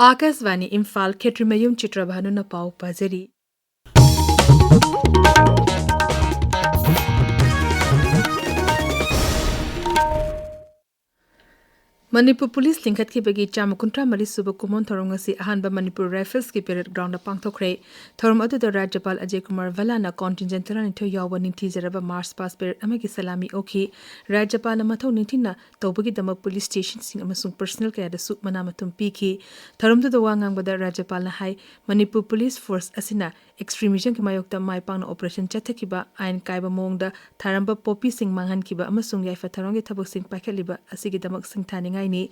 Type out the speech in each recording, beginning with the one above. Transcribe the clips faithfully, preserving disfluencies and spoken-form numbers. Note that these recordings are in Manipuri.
ꯑꯥꯀꯥꯁꯕꯥꯅꯤ ꯏꯝꯐꯥꯜ, ꯈꯦꯇ꯭ꯔꯤꯃꯌꯨꯝ ꯆꯤꯇ꯭ꯔꯚꯥꯅꯨꯅ ꯄꯥꯎ ꯄꯥꯖꯔꯤ꯫ ꯃꯅꯤꯄꯨꯔ ꯄꯨꯂꯤꯁ ꯂꯤꯡꯈꯠꯈꯤꯕꯒꯤ ꯆꯥꯝꯃ ꯀꯨꯟꯊ꯭ꯔꯥ ꯃꯔꯤ ꯁꯨꯕ ꯀꯨꯝꯑꯣꯟ ꯊꯧꯔꯝ ꯉꯁꯤ ꯑꯍꯥꯟꯕ ꯃꯅꯤꯄꯨꯔ ꯔꯥꯏꯐꯜꯁꯀꯤ ꯄꯦꯔꯦꯗ ꯒ꯭ꯔꯥꯎꯟꯗ ꯄꯥꯡꯊꯣꯛꯈ꯭ꯔꯦ꯫ ꯊꯧꯔꯝ ꯑꯗꯨꯗ ꯔꯥꯖ꯭ꯌꯄꯥꯜ ꯑꯖꯌ ꯀꯨꯃꯥꯔ ꯚꯜꯂꯥꯅ ꯀꯣꯟꯇꯤꯟꯖꯦꯟ ꯇꯔꯥꯅꯤꯊꯣꯏ ꯌꯥꯎꯕ ꯅꯤꯡꯊꯤꯖꯔꯕ ꯃꯥꯔꯆ ꯄꯥꯁ ꯄꯦꯔꯦꯗ ꯑꯃꯒꯤ ꯁꯂꯥꯃꯤ ꯑꯣꯛꯈꯤ꯫ ꯔꯥꯖ꯭ꯌꯄꯥꯜꯅ ꯃꯊꯧ ꯅꯤꯡꯊꯤꯅ ꯇꯧꯕꯒꯤꯗꯃꯛ ꯄꯨꯂꯤꯁ ꯁ꯭ꯇꯦꯁꯟꯁꯤꯡ ꯑꯃꯁꯨꯡ ꯄꯔꯁꯅꯦꯜ ꯀꯌꯥꯗꯁꯨ ꯃꯅꯥ ꯃꯊꯨꯝ ꯄꯤꯈꯤ꯫ ꯊꯧꯔꯝꯗꯨꯗ ꯋꯥ ꯉꯥꯡꯕꯗ ꯔꯥꯖ꯭ꯌꯄꯥꯜꯅ ꯍꯥꯏ, ꯃꯅꯤꯄꯨꯔ ꯄꯨꯂꯤꯁ ꯐꯣꯔꯁ ꯑꯁꯤꯅ ꯑꯦꯛꯁꯇ꯭ꯔꯤꯃꯤꯖꯝꯒꯤ ꯃꯥꯌꯣꯛꯇ ꯃꯥꯏ ꯄꯥꯛꯅ ꯑꯣꯄꯔꯦꯁꯟ ꯆꯠꯊꯈꯤꯕ, ꯑꯥꯏꯟ ꯀꯥꯏꯕ ꯃꯑꯣꯡꯗ ꯊꯥꯔꯝꯕ ꯄꯣꯄꯤꯁꯤꯡ ꯃꯥꯡꯍꯟꯈꯤꯕ ꯑꯃꯁꯨꯡ ꯌꯥꯏꯐ ꯊꯧꯔꯥꯡꯒꯤ ꯊꯕꯛꯁꯤꯡ ꯄꯥꯏꯈꯠꯂꯤꯕ ꯑꯁꯤꯒꯤꯗꯃꯛ ꯁꯤꯡꯊꯥꯅꯤꯡꯉꯥꯏꯅꯤ꯫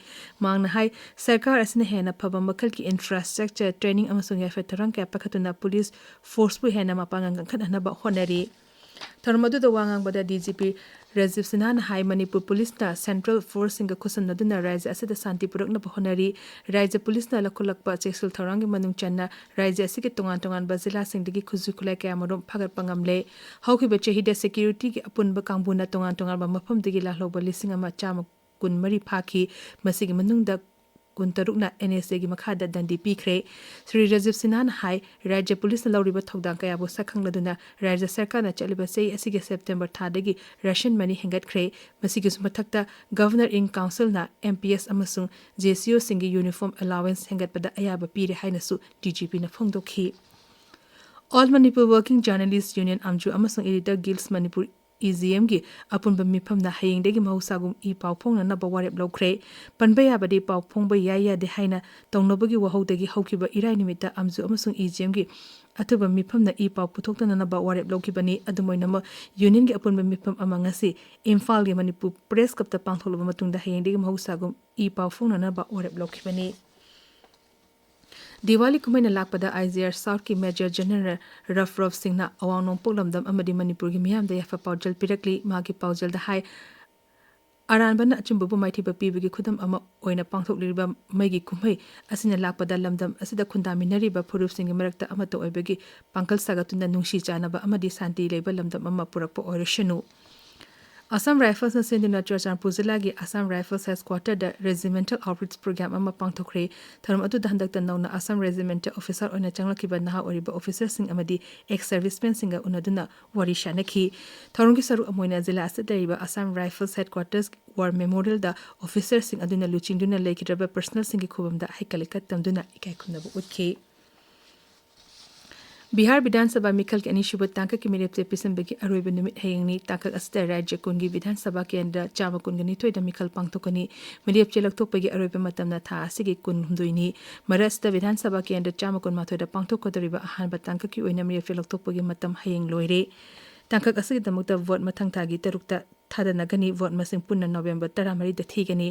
ꯃꯍꯥꯛꯅ ꯍꯥꯏ, ꯁꯔꯀꯥꯔ ꯑꯁꯤꯅ ꯍꯦꯟꯅ ꯐꯕ ꯃꯈꯜꯒꯤ ꯏꯟꯐ꯭ꯔꯥꯁ꯭ꯇ꯭ꯔꯛꯆꯔ, ꯇ꯭ꯔꯦꯅꯤꯡ ꯑꯃꯁꯨꯡ ꯌꯥꯏꯐ ꯊꯧꯔꯥꯡ ꯀꯌꯥ ꯄꯥꯏꯈꯠꯇꯨꯅ ꯄꯨꯂꯤꯁ ꯐꯣꯔꯁꯄꯨ ꯍꯦꯟꯅ ꯃꯄꯥꯡꯒꯜ ꯀꯟꯈꯠꯍꯟꯅꯕ ꯍꯣꯠꯅꯔꯤ꯫ ꯊꯧꯔꯝ ꯑꯗꯨꯗ ꯋꯥ ꯉꯥꯡꯕꯗ ꯗꯤ ꯖꯤ ꯄꯤ ꯔꯥꯖꯤꯕ ꯁꯤꯟꯍꯥꯅ ꯍꯥꯏ, ꯃꯅꯤꯄꯨꯔ ꯄꯨꯂꯤꯁꯅ ꯁꯦꯟꯇ꯭ꯔꯦꯜ ꯐꯣꯔꯁꯁꯤꯡꯒ ꯈꯨꯠꯁꯝꯅꯗꯨꯅ ꯔꯥꯖ꯭ꯌ ꯑꯁꯤꯗ ꯁꯥꯟꯇꯤ ꯄꯨꯔꯛꯅꯕ ꯍꯣꯠꯅꯔꯤ꯫ ꯔꯥꯖ꯭ꯌ ꯄꯨꯂꯤꯁꯅ ꯂꯧꯈꯠꯂꯛꯄ ꯆꯦꯛꯁꯤꯜ ꯊꯧꯔꯥꯡꯒꯤ ꯃꯅꯨꯡ ꯆꯟꯅ ꯔꯥꯖ꯭ꯌ ꯑꯁꯤꯒꯤ ꯇꯣꯉꯥꯟ ꯇꯣꯉꯥꯟꯕ ꯖꯤꯂꯥꯁꯤꯡꯗꯒꯤ ꯈꯨꯠꯁꯨ ꯈꯨꯠꯂꯥꯏ ꯀꯌꯥꯃꯔꯨꯝ ꯐꯥꯒꯠꯄ ꯉꯝꯂꯦ꯫ ꯍꯧꯈꯤꯕ ꯆꯍꯤꯗ ꯁꯦꯀ꯭ꯌꯨꯔꯤꯇꯤꯒꯤ ꯑꯄꯨꯟꯕ ꯀꯥꯡꯕꯨꯅ ꯇꯣꯉꯥꯟ ꯇꯣꯉꯥꯟꯕ ꯃꯐꯝꯗꯒꯤ ꯂꯥꯛꯍꯧꯕ ꯂꯤꯁꯤꯡ ꯑꯃ ꯆꯥꯝꯃ ꯀꯨꯟꯃꯔꯤ ꯐꯥꯈꯤ꯫ ꯃꯁꯤꯒꯤ ꯃꯅꯨꯡꯗ ꯀꯨꯟꯇꯔꯨꯛꯅ ꯑꯦꯟ ꯑꯦꯁ ꯑꯦꯒꯤ ꯃꯈꯥꯗ ꯗꯟꯗꯤ ꯄꯤꯈ꯭ꯔꯦ꯫ ꯁ꯭ꯔꯤ ꯔꯥꯖꯤꯕ ꯁꯤꯟꯍꯥꯅ ꯍꯥꯏ, ꯔꯥꯖ꯭ꯌ ꯄꯨꯂꯤꯁꯅ ꯂꯧꯔꯤꯕ ꯊꯧꯗꯥꯡ ꯀꯌꯥꯕꯨ ꯁꯛꯈꯪꯂꯗꯨꯅ ꯔꯥꯖ꯭ꯌ ꯁꯔꯀꯥꯔꯅ ꯆꯠꯂꯤꯕ ꯆꯍꯤ ꯑꯁꯤꯒꯤ ꯁꯦꯞꯇꯦꯝꯕꯔ ꯊꯥꯗꯒꯤ ꯔꯦꯁꯟ ꯃꯅꯤ ꯍꯦꯟꯒꯠꯈ꯭ꯔꯦ꯫ ꯃꯁꯤꯒꯤꯁꯨ ꯃꯊꯛꯇ ꯒꯚꯔꯅꯔ ꯏꯟ ꯀꯥꯎꯟꯁꯤꯜꯅ ꯑꯦꯝ ꯄꯤ ꯑꯦꯁ ꯑꯃꯁꯨꯡ ꯖꯦ ꯁꯤ ꯑꯣꯁꯤꯡꯒꯤ ꯌꯨꯅꯤꯐꯣꯔꯝ ꯑꯦꯂꯥꯋꯦꯟꯁ ꯍꯦꯟꯒꯠꯄꯗ ꯑꯌꯥꯕ ꯄꯤꯔꯦ ꯍꯥꯏꯅꯁꯨ ꯗꯤ ꯖꯤ ꯄꯤꯅ ꯐꯣꯡꯗꯣꯛꯈꯤ꯫ All Manipur Working Journalist Union, ꯑꯝꯖꯨ, ꯑꯃꯁꯨꯡ Editor Guilds Manipur, E G ꯑꯦꯝꯒꯤ ꯑꯄꯨꯟꯕ ꯃꯤꯐꯝꯅ ꯍꯌꯦꯡꯗꯒꯤ ꯃꯍꯧꯁꯥꯒꯨꯝ ꯏ ꯄꯥꯎ ꯐꯣꯡꯅꯅꯕ ꯋꯥꯔꯦꯞ ꯂꯧꯈ꯭ꯔꯦ꯫ ꯄꯟꯕ ꯌꯥꯕꯗꯤ ꯄꯥꯎ ꯐꯣꯡꯕ ꯌꯥꯏ ꯌꯥꯗꯦ ꯍꯥꯏꯅ ꯇꯧꯅꯕꯒꯤ ꯋꯥꯍꯧꯗꯒꯤ ꯍꯧꯈꯤꯕ ꯏꯔꯥꯏ ꯅꯨꯃꯤꯠꯇ ꯑꯝꯖꯨ ꯑꯃꯁꯨꯡ ꯏ ꯖꯤ ꯑꯦꯝꯒꯤ ꯑꯊꯨꯕ ꯃꯤꯐꯝꯅ ꯏ ꯄꯥꯎ ꯄꯨꯊꯣꯛꯇꯅꯅꯕ ꯋꯥꯔꯦꯞ ꯂꯧꯈꯤꯕꯅꯤ꯫ ꯑꯗꯨꯝ ꯑꯣꯏꯅꯃꯛ, ꯌꯨꯅꯤꯌꯟꯒꯤ ꯑꯄꯨꯟꯕ ꯃꯤꯐꯝ ꯑꯃ ꯉꯁꯤ ꯏꯝꯐꯥꯜꯒꯤ ꯃꯅꯤꯄꯨꯔ ꯄ꯭ꯔꯦꯁ ꯀ꯭ꯂꯕꯇ ꯄꯥꯡꯊꯣꯛꯂꯕ ꯃꯇꯨꯡꯗ ꯍꯌꯦꯡꯗꯒꯤ ꯃꯍꯧꯁꯥꯒꯨꯝ ꯏ ꯄꯥꯎ ꯐꯣꯡꯅꯅꯕ ꯋꯥꯔꯦꯞ ꯂꯧꯈꯤꯕꯅꯤ꯫ ꯗꯤꯋꯥꯂꯤ ꯀꯨꯝꯍꯩꯅ ꯂꯥꯛꯄꯗ ꯑꯥꯏ ꯖꯤ ꯑꯥꯔ ꯁꯥꯎꯠꯀꯤ ꯃꯦꯖꯔ ꯖꯦꯅꯔꯦꯜ ꯔꯐ ꯔꯐ ꯁꯤꯡꯅ ꯑꯋꯥꯡ ꯅꯣꯡꯄꯣꯛ ꯂꯝꯗꯝ ꯑꯃꯗꯤ ꯃꯅꯤꯄꯨꯔꯒꯤ ꯃꯤꯌꯥꯝꯗ ꯌꯥꯏꯐ ꯄꯥꯎꯖꯦꯜ ꯄꯤꯔꯛꯂꯤ꯫ ꯃꯍꯥꯛꯀꯤ ꯄꯥꯎꯖꯦꯜꯗ ꯍꯥꯏ, ꯑꯔꯥꯟꯕꯅ ꯑꯆꯨꯝꯕꯕꯨ ꯃꯥꯏꯊꯤꯕ ꯄꯤꯕꯒꯤ ꯈꯨꯗꯝ ꯑꯃ ꯑꯣꯏꯅ ꯄꯥꯡꯊꯣꯛꯂꯤꯕ ꯃꯩꯒꯤ ꯀꯨꯝꯍꯩ ꯑꯁꯤꯅ ꯂꯥꯛꯄꯗ ꯂꯝꯗꯝ ꯑꯁꯤꯗ ꯈꯨꯟꯗꯥꯃꯤꯟꯅꯔꯤꯕ ꯐꯨꯔꯨꯞꯁꯤꯡꯒꯤ ꯃꯔꯛꯇ ꯑꯃꯠꯇ ꯑꯣꯏꯕꯒꯤ ꯄꯥꯡꯒꯜ ꯁꯥꯒꯠꯇꯨꯅ ꯅꯨꯡꯁꯤ ꯆꯥꯟꯅꯕ ꯑꯃꯗꯤ ꯁꯥꯟꯇꯤ ꯂꯩꯕ ꯂꯝꯗꯝ ꯑꯃ ꯄꯨꯔꯛꯄ ꯑꯣꯏꯔꯁꯅꯨ꯫ ꯑꯁꯥꯝ ꯔꯥꯏꯐꯜꯁꯅ ꯁꯤꯟꯗꯨꯅ ꯆꯨꯔꯆꯥꯟꯄꯨꯔ ꯖꯤꯂꯥꯒꯤ ꯑꯁꯥꯝ ꯔꯥꯏꯐꯜꯁ ꯍꯦꯗꯀ꯭ꯋꯥꯇꯔꯗ Regimental Outreach Program ꯑꯃ ꯄꯥꯡꯊꯣꯛꯈ꯭ꯔꯦ꯫ ꯊꯧꯔꯝ ꯑꯗꯨꯗ ꯍꯟꯗꯛꯇ ꯅꯧꯅ ꯑꯁꯥꯝ ꯔꯦꯖꯤꯃꯦꯟꯇꯦꯜ ꯑꯣꯐꯤꯁꯥꯔ ꯑꯣꯏꯅ ꯆꯪꯂꯛꯈꯤꯕ ꯅꯍꯥ ꯑꯣꯏꯔꯤꯕ ꯑꯣꯐꯤꯁꯥꯔꯁꯤꯡ ꯑꯃꯗꯤ ex servicemenꯁꯤꯡꯒ ꯎꯅꯗꯨꯅ ꯋꯥꯔꯤ ꯁꯥꯅꯈꯤ꯫ ꯊꯧꯔꯝꯒꯤ ꯁꯔꯨꯛ ꯑꯃ ꯑꯣꯏꯅ ꯖꯤꯂꯥ ꯑꯁꯤꯗ ꯂꯩꯔꯤꯕ ꯑꯁꯥꯝ ꯔꯥꯏꯐꯜꯁ ꯍꯦꯗꯀ꯭ꯋꯥꯇꯔꯁ ꯋꯥꯔ ꯃꯦꯃꯣꯔꯤꯌꯦꯜꯗ ꯑꯣꯐꯤꯁꯥꯔꯁꯤꯡ ꯑꯗꯨꯅ ꯂꯨꯆꯤꯡꯗꯨꯅ ꯂꯩꯈꯤꯗ꯭ꯔꯕ ꯄꯔꯁꯅꯦꯜꯁꯤꯡꯒꯤ ꯈꯨꯕꯝꯗ ꯍꯩꯀꯠ ꯂꯩꯀꯠ ꯇꯝꯗꯨꯅ ꯏꯀꯥꯏ ꯈꯨꯝꯅꯕ ꯎꯠꯈꯤ꯫ ꯕꯤꯍꯥꯔ ꯕꯤꯙꯥꯟ ꯁꯚꯥ ꯃꯤꯈꯜꯒꯤ ꯑꯅꯤꯁꯨꯕ ꯇꯥꯡꯀꯛꯀꯤ ꯃꯤꯔꯦꯞꯆꯦ ꯄꯤꯁꯤꯟꯕꯒꯤ ꯑꯔꯣꯏꯕ ꯅꯨꯃꯤꯠ ꯍꯌꯦꯡꯅꯤ꯫ ꯇꯥꯡꯀꯛ ꯑꯁꯤꯗ ꯔꯥꯖ꯭ꯌ ꯀꯨꯟꯒꯤ ꯕꯤꯙꯥꯟ ꯁꯚꯥ ꯀꯦꯟꯗ꯭ꯔ ꯆꯥꯝꯃ ꯀꯨꯟꯒ ꯅꯤꯊꯣꯏꯗ ꯃꯤꯈꯜ ꯄꯥꯡꯊꯣꯛꯀꯅꯤ꯫ ꯃꯤꯔꯦꯞꯆꯦ ꯂꯧꯊꯣꯛꯄꯒꯤ ꯑꯔꯣꯏꯕ ꯃꯇꯝꯅ ꯊꯥ ꯑꯁꯤꯒꯤ ꯀꯨꯟꯍꯨꯝꯗꯣꯏꯅꯤ꯫ ꯃꯔꯛ ꯑꯁꯤꯗ ꯕꯤꯙꯥꯟ ꯁꯚꯥ ꯀꯦꯟꯗ꯭ꯔ ꯆꯥꯝꯃ ꯀꯨꯟꯃꯥꯊꯣꯏꯗ ꯄꯥꯡꯊꯣꯛꯀꯗꯧꯔꯤꯕ ꯑꯍꯥꯟꯕ ꯇꯥꯡꯀꯛꯀꯤ ꯑꯣꯏꯅ ꯃꯤꯔꯦꯞꯆꯦ ꯂꯧꯊꯣꯛꯄꯒꯤ ꯃꯇꯝ ꯍꯌꯦꯡ ꯂꯣꯏꯔꯦ꯫ ꯇꯥꯡꯀꯛ ꯑꯁꯤꯒꯤꯗꯃꯛꯇ ꯚꯣꯠ ꯃꯊꯪ ꯊꯥꯒꯤ ꯇꯔꯨꯛꯇ ꯊꯥꯗꯅꯒꯅꯤ꯫ ꯚꯣꯠ ꯃꯁꯤꯡ ꯄꯨꯟꯅ ꯅꯣꯕꯦꯝꯕꯔ ꯇꯔꯥꯃꯔꯤꯗ ꯊꯤꯒꯅꯤ꯫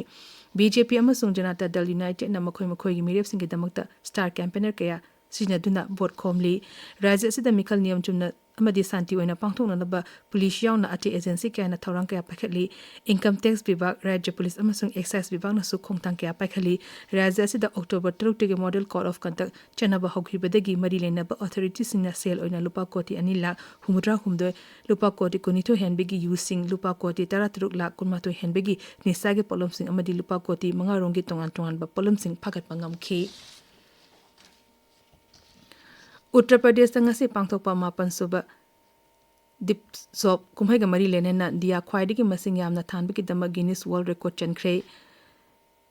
ꯕꯤ ꯖꯦ ꯄꯤ ꯑꯃꯁꯨꯡ ꯖꯅꯇꯥ ꯗꯜ ꯌꯨꯅꯥꯏꯇꯦꯗꯅ ꯃꯈꯣꯏ ꯃꯈꯣꯏꯒꯤ ꯃꯤꯔꯦꯞꯁꯤꯡꯒꯤꯗꯃꯛꯇ ꯁ꯭ꯇꯥꯔ ꯀꯦꯝꯄꯦꯅꯔ ꯀꯌꯥ ꯁꯤꯖꯤꯟꯅꯗꯨꯅ ꯚꯣꯠ ꯈꯣꯝꯂꯤ꯫ ꯔꯥꯖ꯭ꯌ ꯑꯁꯤꯗ ꯃꯤꯈꯜ ꯅꯤꯌꯝ ꯆꯨꯝꯅ ꯑꯃꯗꯤ ꯁꯥꯟꯇꯤ ꯑꯣꯏꯅ ꯄꯥꯡꯊꯣꯛꯅꯅꯕ ꯄꯨꯂꯤꯁ ꯌꯥꯎꯅ ꯑꯇꯩ ꯑꯦꯖꯦꯟꯁꯤ ꯀꯌꯥꯅ ꯊꯧꯔꯥꯡ ꯀꯌꯥ ꯄꯥꯏꯈꯠꯂꯤ꯫ ꯏꯟꯀꯝ ꯇꯦꯛꯁ ꯕꯤꯚꯥꯒ, ꯔꯥꯖ꯭ꯌ ꯄꯨꯂꯤꯁ ꯑꯃꯁꯨꯡ ꯑꯦꯛꯁꯥꯏꯖ ꯕꯤꯚꯥꯒꯅꯁꯨ ꯈꯣꯡꯊꯥꯡ ꯀꯌꯥ ꯄꯥꯏꯈꯠꯂꯤ꯫ ꯔꯥꯖ꯭ꯌ ꯑꯁꯤꯗ ꯑꯣꯛꯇꯣꯕꯔ ꯇꯔꯨꯛꯇꯒꯤ ꯃꯣꯗꯦꯜ ꯀꯣꯗ ꯑꯣꯐ ꯀꯟꯗꯛ ꯆꯠꯅꯕ ꯍꯧꯈꯤꯕꯗꯒꯤ ꯃꯔꯤ ꯂꯩꯅꯕ ꯑꯣꯊꯣꯔꯤꯇꯤꯁꯤꯡꯅ ꯁꯦꯜ ꯑꯣꯏꯅ ꯂꯨꯄꯥ ꯀꯣꯇꯤ ꯑꯅꯤ ꯂꯥꯈ ꯍꯨꯝꯐꯨꯇꯔꯥ ꯍꯨꯝꯗꯣꯏ, ꯂꯨꯄꯥ ꯀꯣꯇꯤ ꯀꯨꯟꯅꯤꯊꯣꯏ ꯍꯦꯟꯕꯒꯤ ꯌꯨꯁꯤꯡ, ꯂꯨꯄꯥ ꯀꯣꯇꯤ ꯇꯔꯥꯇꯔꯨꯛ ꯂꯥꯈ ꯀꯨꯟꯃꯥꯊꯣꯏ ꯍꯦꯟꯕꯒꯤ ꯅꯤꯁꯥꯒꯤ ꯄꯣꯠꯂꯝꯁꯤꯡ ꯑꯃꯗꯤ ꯂꯨꯄꯥ ꯀꯣꯇꯤ ꯃꯉꯥ ꯔꯣꯝꯒꯤ ꯇꯣꯉꯥꯟ ꯇꯣꯉꯥꯟꯕ ꯄꯣꯠꯂꯝꯁꯤꯡ ꯐꯥꯒꯠꯄ ꯉꯝꯈꯤ꯫ ꯎꯠꯇꯔ ꯄ꯭ꯔꯗꯦꯁꯇ ꯉꯁꯤ ꯄꯥꯡꯊꯣꯛꯄ ꯃꯥꯄꯟ ꯁꯨꯕ ꯗꯤꯞꯁꯣꯞ ꯀꯨꯝꯍꯩꯒ ꯃꯔꯤ ꯂꯩꯅꯅ ꯗꯤꯌꯥ ꯈ꯭ꯋꯥꯏꯗꯒꯤ ꯃꯁꯤꯡ ꯌꯥꯝꯅ ꯊꯥꯟꯕꯒꯤꯗꯃꯛ ꯒꯤꯅꯤꯁ ꯋꯥꯔꯜꯗ ꯔꯦꯀꯣꯔꯗ ꯆꯟꯈ꯭ꯔꯦ꯫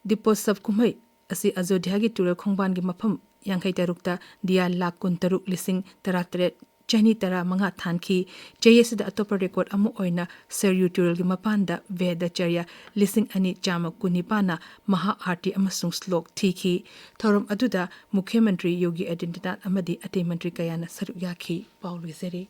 ꯗꯤꯄꯣꯠꯁꯕ ꯀꯨꯝꯍꯩ ꯑꯁꯤ ꯑꯌꯣꯙ꯭ꯌꯥꯒꯤ ꯇꯨꯔꯦꯜ ꯈꯣꯡꯕꯥꯟꯒꯤ ꯃꯐꯝ ꯌꯥꯡꯈꯩ ꯇꯔꯨꯛꯇ ꯗꯤꯌꯥ ꯂꯥꯈ ꯀꯨꯟꯇꯔꯨꯛ ꯂꯤꯁꯤꯡ ꯇꯔꯥꯇꯔꯦꯠ ꯆꯅꯤ ꯇꯔꯥꯃꯉꯥ ꯊꯥꯟꯈꯤ꯫ ꯆꯍꯤ ꯑꯁꯤꯗ ꯑꯇꯣꯞꯄ ꯔꯦꯀꯣꯔꯗ ꯑꯃ ꯑꯣꯏꯅ ꯁꯔꯌꯨ ꯇꯨꯔꯦꯜꯒꯤ ꯃꯄꯥꯟꯗ ꯚꯦꯗꯥꯆꯥꯔꯌ ꯂꯤꯁꯤꯡ ꯑꯅꯤ ꯆꯥꯝꯃ ꯀꯨꯟꯅꯤꯄꯥꯟꯅ ꯃꯍꯥ ꯑꯥꯔꯇꯤ ꯑꯃꯁꯨꯡ ꯁ꯭ꯂꯣꯛ ꯊꯤꯈꯤ꯫ ꯊꯧꯔꯝ ꯑꯗꯨꯗ ꯃꯨꯈ꯭ꯌ ꯃꯟꯇ꯭ꯔꯤ ꯌꯣꯒꯤ ꯑꯥꯗꯤꯇ꯭ꯌꯅꯥꯊ ꯑꯃꯗꯤ ꯑꯇꯩ ꯃꯟꯇ꯭ꯔꯤ ꯀꯌꯥꯅ ꯁꯔꯨꯛ ꯌꯥꯈꯤ꯫ ꯄꯥꯎ ꯂꯣꯏꯖꯔꯦ꯫